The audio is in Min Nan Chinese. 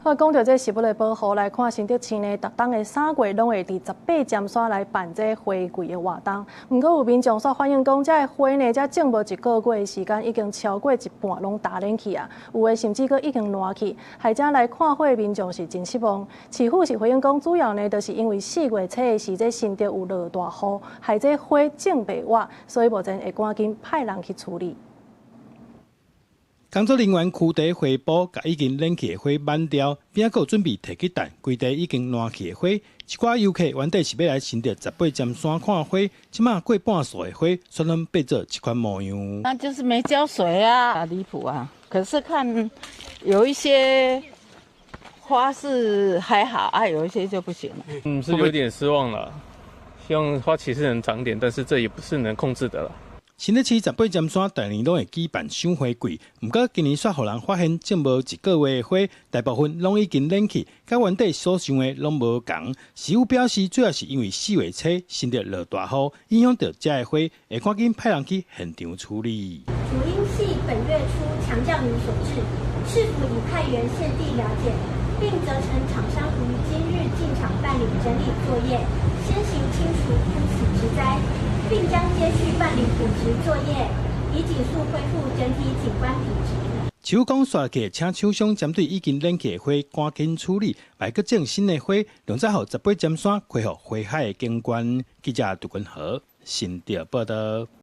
我講著這植物的保護，來看新竹市呢，逐冬的3月攏會佇十八尖山來辦這花季的活動。毋過有民眾煞反映講，這个花呢，才種無一個月的時間，已經超過一半攏焦蔫去啊！有的甚至閣已經爛去，害遮來看花的民眾是真失望。市府是回應講，主要呢，就是因為4月初的時，這新竹有落大雨，害這花種袂活，所以目前會趕緊派人去處理。工作人員驅除花圃，共已經蔫去的花挽掉，邊仔閣準備提去擲規地已經爛去的花。一寡遊客原底是欲來新竹十八尖山看花，這馬過半數的花，全攏變做這款模樣。那就是沒澆水啊，離譜啊！可是看有一些花是還好啊，有一些就不行了。嗯，是有點失望了。希望花期是能長點，但是這也不是能控制的了。新竹市十八尖山逐年攏會舉辦賞花季，毋過今年煞予人發現種無一個月的花，大部分攏已經蔫去，佮原底所想的攏無仝。市府表示，主要是因為4月初新竹落大雨，影響著遮的花，會趕緊派人去現場處理。主因係本月初強降雨所致，市府已派員現地了解，並責成廠商於今日進場辦理整理作業，先行清除枯死植栽。並將接續辦理補植作業，以盡速恢復整體景觀品質。市府講，煞去請廠商針對已經蔫去的花趕緊處理，莫閣種新的花，量才予十八尖山恢復花海的景觀。記者杜君和新竹報導。